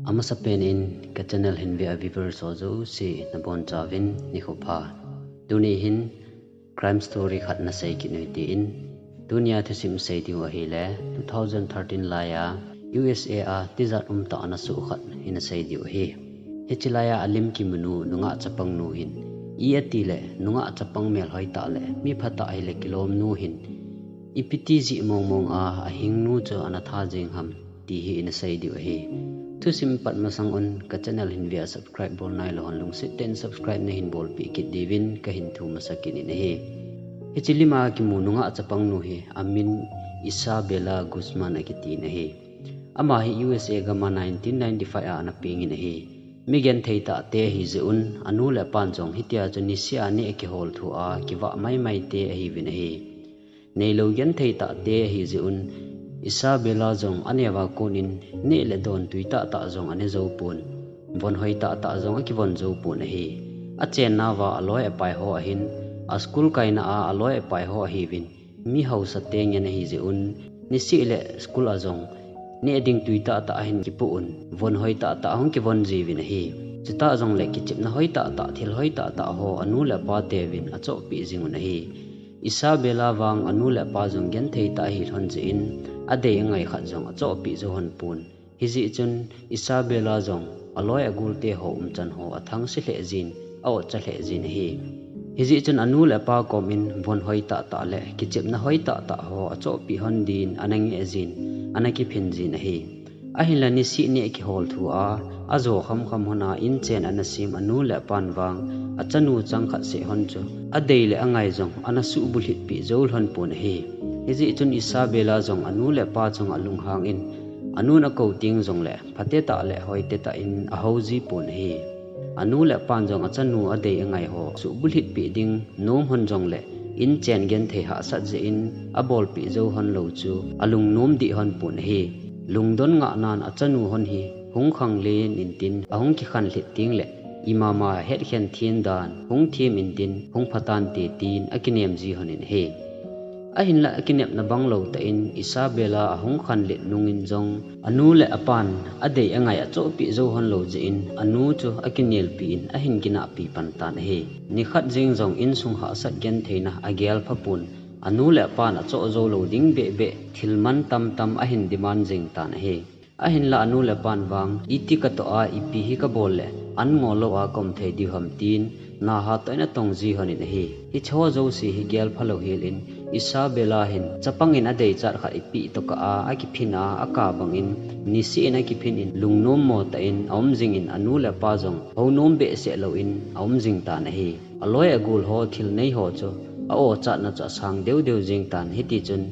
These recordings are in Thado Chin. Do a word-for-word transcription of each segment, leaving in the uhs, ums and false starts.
Amasapen in ka channel hin ve a viewers ho jouse nabonchauvin nikho pha. Tuni hin crime story khat nasei kit u hite. Tunia thusim sei diu ahile two thousand thirteen laiya U S A a tijat umtah ana soh khat hi nasei diu ahi. Hiche laiya alim kimu nu nungah chapang nu hin i atile nungah chapang melhoi tah le miphatah hile kilom nu hin ipi ti jeh mong mong a ahing nu chu ana tha jeng ham ti hi ina sei diu ahi. Thusim pat masang un ka channel hin ve a subscribe bol nailou hon lungset tah in subscribe nahin bolpeh kit diuvin kahin thu masa kit in ahi. Hiche lima kimu nungah chapang nu hi amin Isabella Guzman akitin ahi. Ama hi U S A gam a nineteen ninety-five a ana peng in ahi. Mi genthei tah te ahi jeh un anu le apan jong hitia chu niseh a neh kihol thu a kivah maimai te ahiuvin ahi. Neilou genthei tah te ahi jeh un Isabella jong aneo a kon in neh le don tui tahtah jong ane jou pon, von hoi tahtah jong akivon jou pon ahi. Achennauva aloi apai ho ahin, aschool kaina a aloi apai ho ahiuvin, mi haosa te ngen ahi jeh un niseh le school a jong neh ding tui tahtah ahin kipoh un, von hoi tahtah ahung kivon jiuvin ahi. Chutah jongle kichepna hoi tahtah, thil hoi tahtah ho anu le apa teuvin achohpeh jing un ahi. Isabella vang anu le apa jong genthei tah ahi lhon jeh in adei angai khat jong achohpeh jou lhon pon. Hijeh chun Isabella jong aloi agol te ho umchan ho athangse lheh jin, a-otcha lheh jin ahi. Hijeh chun anu le apa kom in von hoi tahtah le kichepna hoi tahtah ho achohpeh lhon din ana ngeh jin, ana kiphin jin ahi. Ahinla niseh neh kihol thu a ajo khamkham lhon a inchen ana sem anu le apan vang achanu chang khat seh lhon chu adei le angai jong ana suhbulhitpeh jou lhon pon ahi. Hijeh chun Isabella jong anu le apa chunga lunghang in, anun akou teng jongle phatetah le hoitetah in ahou ji pon ahi. Anu le apan jong achanu adei angai ho suhbulhitpeh ding nom lhon jongle inchen genthei hahsat jeh in abolpeh jou lhon lou chu alungnom dih lhon pon ahi. Lungdon ngahnan achanu lhon hi hung khanglen intin ahung kikhanlhit tengle imama hetkhen them dan hung them intin hung phatante tin akinem ji lhon in ahi. Ahinla akinepna banglou tah in Isabella ahung khanlet nungin jong anu le apan adei angai achohpeh jou lhon lou jeh in anu chu akinelpi in ahin kinahpi pan tan ahi. Nikhat jeng jong insung hahsat gentheina agel phapon, anu le apan achoh jou lou ding behbeh thil mantam tam ahin demand jeng tan ahi. Ahinla anu le apan vang iti katoh a ipi hi kabol le an ngol lou a kaum thei diu ham tin naha toh in atong ji lhon in ahi. Hicheho jouse hi gel phalou hel in Isabella hin chapang in adeichat khat ipeh tokah a akiphin a akah bang in niseh in akiphin in lungnom mo tah in aum jing in anu le apa jong hounom behseh lou in aum jing tan ahi. Aloi agol ho thil nei ho chu a-ochatna chu asang deudeu jeng tan hitichun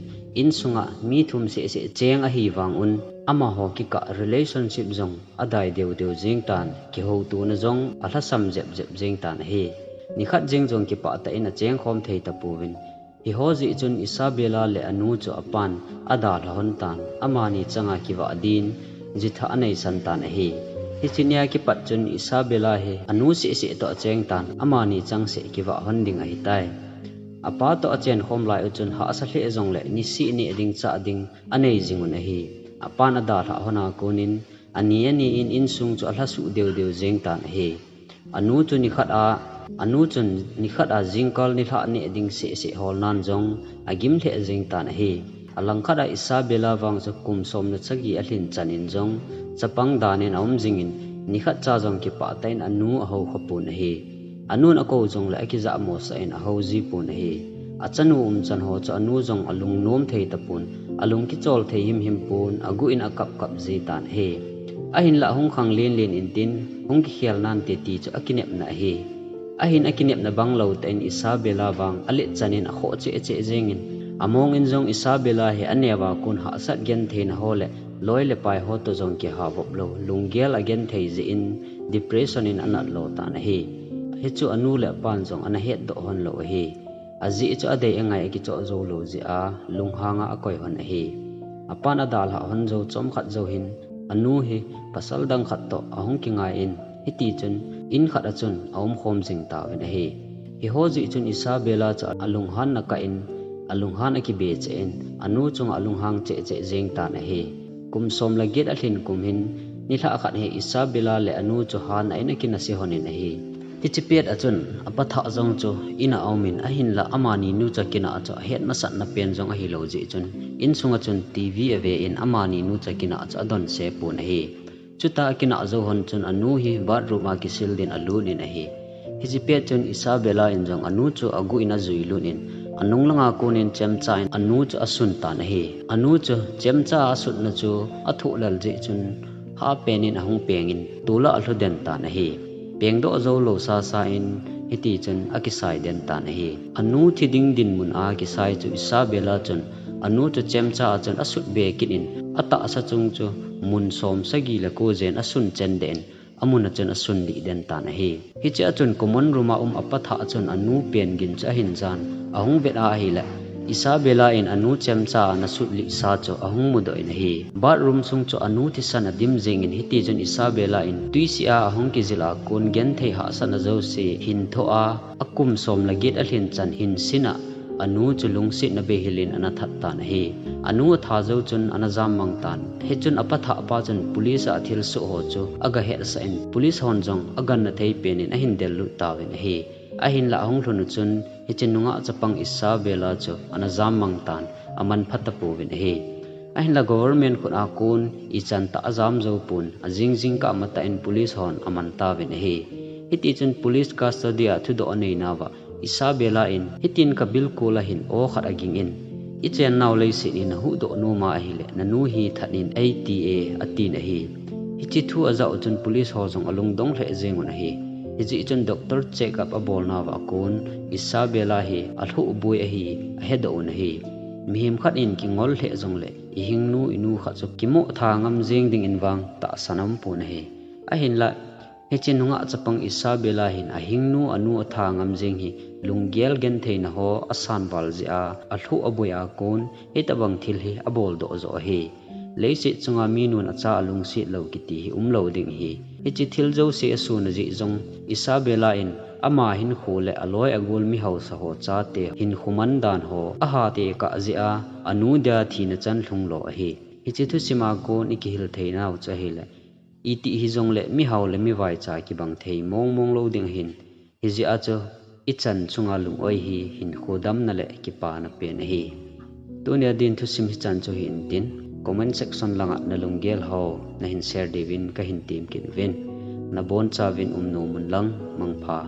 insunga mi thum sehseh cheng ahi vang un amaho kikah relationship jong adai deudeu jeng tan kihoutona jong alhasam jepjep jeng tan ahi. Nikhat jeng jong kipah tah in achengkhom thei tapouvin hiho jeh chun Isabella le anu chu apan adalha lhon tan amani changa kivah din jitha aneisan tan ahi. Hiche nia kipat chun Isabella hi anu sehseh toh acheng tan amani changseh kivah lhon ding ahitai. Apa toh achenkhom lai u chun hahsa lheh jongle niseh neh ding chah ding anei jing un ahi. Apan adalhah lhon a kon in ani ani in insung chu alhasuh deudeu jeng tan ahi. Anu chu nikhat a, anu chun nikhat a jingkah nilhah neh ding sehseh holnan jong agim lheh jeng tan ahi. Alangkhat a Isabella vang chu kum som le sagi alhin chan in jong chapang dan in aum jing in nikhat cha jong kipah tah in anu ahou khapon ahi. Anun akou jongle akijah mosah in ahou ji pon ahi. Achanu umchan ho chu anu jong alungnom thei tapon, alung kichol thei himhim pon, aguh in akapkap ji tan ahi. Ahinlah hung khanglen len intin, hung kikhel nante ti chu akinepna ahi. Ahin akinepna banglou tah in Isabella vang alet chan in akhoh cheh cheh jeng in, among in jong Isabella hi aneo a kon hahsat gentheina ho le loi le pai ho toh jong kiha vop lou, lunggel agenthei jeh in depression in anat lo tan ahi. Hichu anu le apan jong ana hetdoh lhon lou ahi. Ajeh chu adei angai akichoh jou lou jeh a lunghang a akoi lhon ahi. Apan adalhah lhon jou chomkhat jou hin anu hi pasal dang khat toh ahung kingai in, hitichun in khat a chun aumkhom jing tauvin ahi. Hiho jeh chun Isabella chu alunghanna kah in, alunghan akibe cheh in, anu chunga alunghang cheh cheh jeng tan ahi. Kum som le get alhin kum hin Nilhah khat hi Isabella le anu chu han a in a kinase lhonin ahi. Hiche pet a chun apa thah jong chu in a aumin, ahinlah amani nu chu akinah chu ahet masatna pen jong ahilou jeh chun, insunga chun TV ave in amani nu chu akinah chu adonse pon ahi. Chutah akinah jou lhon chun anu hi bathroom a kisil din alut in ahi. Hiche pet chun Isabella in jong anu chu aguh in ajui lut in, anung langa konin chemcha in anu chu asun tan ahi. Anu chu chemcha asutna chu athoh lel jeh chun, hah pen in ahung peng in, tol a alhu den tan ahi. Pengdoh jou lou sasa in, hiti chun akisai den tan ahi. Anu thi ding dinmun a kisai chu Isabella chun anu chu chemcha a chun asut be kit in, atahsa chung chu mun som sagi le ko jen asun chen den, amun a chun asun lih den tan ahi. Hiche a chun common room a um apa thah chun anu pen gin chu ahin jan, ahung vet a ahileh Isabella in anu chemcha a ana sut lih sa chu ahung mudoh in ahi. Bathroom sung chu anu thisan adim jeng in, hiti chun Isabella in twisih a ahung kijil a kon genthei hahsatna jouse hin thoh a, akum som le get alhin chan hin sin a, anu chu lungsetna bei hel in ana that tan ahi. Anu atha jou chun ana jammang tan. Hichun apa thah pa chun police a athilsoh ho chu agahetsah in, police hon jong agangna thei pen in ahin del lut tauvin ahi. Ahinlah ahung lhun u chun hiche nungah chapang Isabella chu ana jammang tan, aman pha tapouvin ahi. Ahinlah government khut a kon ichan tah ajam jou pon, ajing jingkah matah in police hon aman tauvin ahi. Hiti chun police custody a thudoh anei nauva Isabella in, hitin kabilkol a hin aw khat aging in, ichen nau leiset hi nahuhdoh nom a ahileh nanu hi that in eiti e, atin ahi. Hiche thu ajah u chun police ho jong alungdong lheh jeng un ahi. Hijeh chun doctor check up abol nauva kon Isabella hi alhuh boi ahi ahedoh un ahi. Mihem khat in kingol lheh jongleh ihingnu inu khat chu kimoh tha ngam jeng ding in vang tahsan aumpon ahi. Ahinlah hiche nungah chapang Isabella hin ahingnu anu atha ngam jeng hi lunggel gentheina ho asanval jeh a, alhuh aboi a kon hitobang thil hi aboldoh joh ahi. Leiset chunga minun acha alungset lou kiti hi umlou ding ahi. Hiche thil jouse asuna jeh jong Isabella in ama hinkho le aloi agol mihaosa ho chate hinkho man dan ho ahatekah jeh a, anu dia thina chan lhung lo ahi. Hiche thusim a kon ikihil theinau chu ahileh, itih hijongleh mihao le mivaicha kibang thei mongmong lou ding ahin, hijeh a chu ichan chunga lung-oi hi hinkho damna le kipana pen ahi. Tunia din thusim hichan chu hi intin, comment section langa nalunggel ho nahin share diuvin kahin tem kit uvin. Nabonchauvin umnom un lang, mangpha.